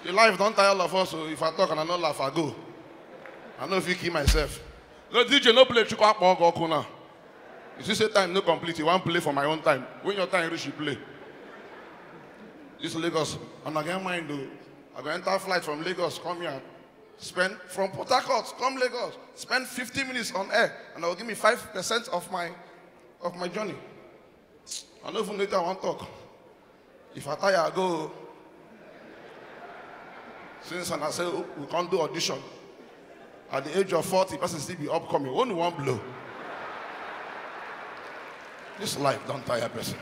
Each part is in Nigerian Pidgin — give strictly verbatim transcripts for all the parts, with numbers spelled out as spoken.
The life don't tire all of us, so if I talk and I no laugh, I go. I no fit kill myself. No, D J, no play Chukwu Akpa Ogo Oku now. You see, say time no complete. You wan play for my own time. When your time reach, you play. This Lagos, and I get mind though. I go enter flight from Lagos, come here, spend from Port Harcourt, come Lagos, spend fifty minutes on air, and I will give me five percent of my of my journey. I no even later I wan talk. If I tire, I go. Since and I say, "Oh, we can't do audition." At the age of forty, person still be upcoming. Only one blow. This life don't tire person.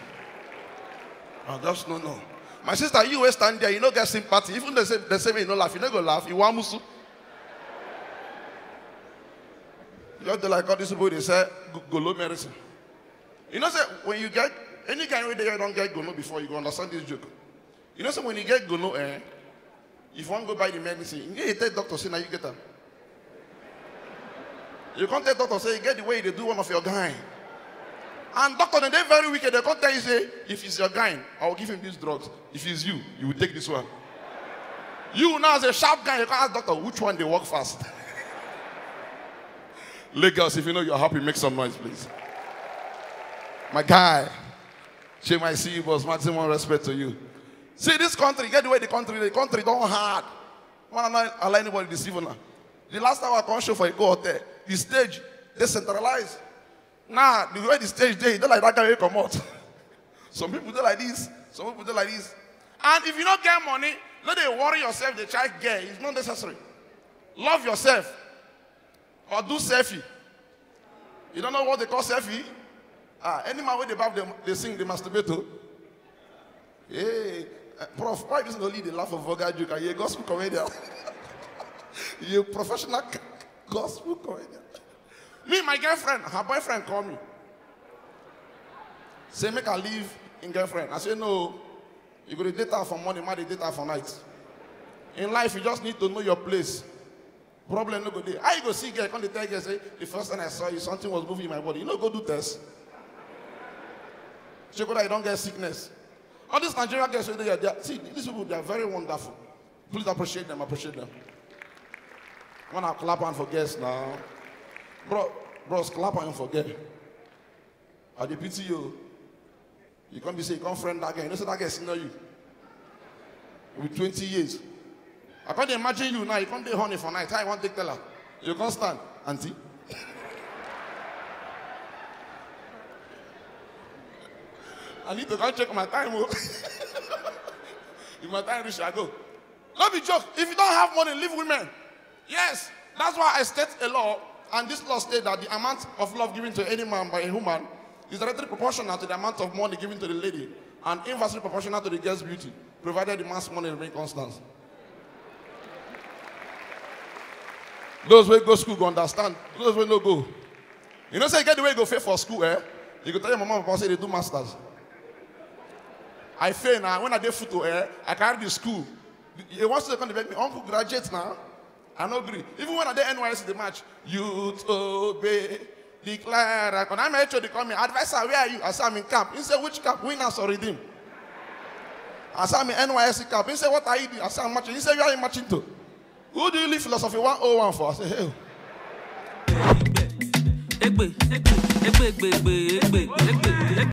I just no know. My sister, you wey stand there, you no get sympathy. Even they say they say me you no laugh, you no go laugh. You want musu. You just dey like all these people they say go- golo medicine. You know say when you get any kind wey dey you don get golo before, you go understand this joke. You know say when you get golo, eh, if you wan go buy the medicine, you need to tell doctor say na you get am. You can't tell doctor say you get the way they do one of your guy. And doctor, they dey very wicked. They can't tell you say if it's your guy, I will give him these drugs. If it's you, you will take this one. You now as a sharp guy, you can ask doctor which one they work fast. Lagos, if you know you're happy, make some noise, please. My guy, Shey my C E boss, maximum respect to you. See this country, get the way the country, the country don't hard. Man, I no allow anybody deceive una. The last time I come show for Eko Hotel, the stage decentralized. Now the way the stage dey, e dey like that guy wey comot. Some people dey like this, some people dey like this. And if you no get money, no dey worry yourself. Dey try get, it's not necessary. Love yourself or do selfie. You don't know what they call selfie? Ah, any man wey dey baff dem dey sing, dey masturbate o. Hey, eh, prof, why this only dey laugh for vulgar joke? Are you a gospel comedian? You a professional gospel comedian? Me, my girlfriend, her boyfriend call me. Say make I leave in girlfriend. I say no. You go dey date her for morning, ma dey date her for night. In life, you just need to know your place. Problem no go dey. How you go see girl come dey tell girl say the first time I saw you, something was moving in my body. You no go do test. Check whether you don't get sickness. All these Nigerian girls wey dey here, they are, see, these people, they are very wonderful. Please appreciate them, appreciate them. When I clap hand for girls now, bro, bros, clap hand for girl. I dey pity you. You can't be say you can't friend that girl. You know say that girl senior you with twenty years. I can't imagine you now. You can't be honey for night. How you want to tell her? You can't stand, auntie. I need to go check my time. Oh. If my time reach, I go. No be joke. If you don't have money, leave women. Yes, that's why I state a law, and this law states that the amount of love given to any man by a woman is directly proportional to the amount of money given to the lady and inversely proportional to the girl's beauty, provided the man's money remain constant. Those wey go school go understand. Those wey no go, you know say you get the way you go fail for school, eh? You go tell your mama and papa say they do masters. I fail now. When I dey foot to air, I carry the school. You want to come to beg me, uncle graduate now? I no agree. Even when I dey N Y S C the match, youth obey, declare. When I met you, they call me, "Advisor, where are you?" I say, "I'm in camp." He said, "Which camp? Winners or redeem?" I say, "I'm in N Y S C camp." He said, "What are you doing?" I said, "I'm matching." He said, "Where are you matching to? Who do you leave philosophy one oh one for?" I said, "Hey." Egbe, egbe, egbe, egbe, egbe, egbe, egbe.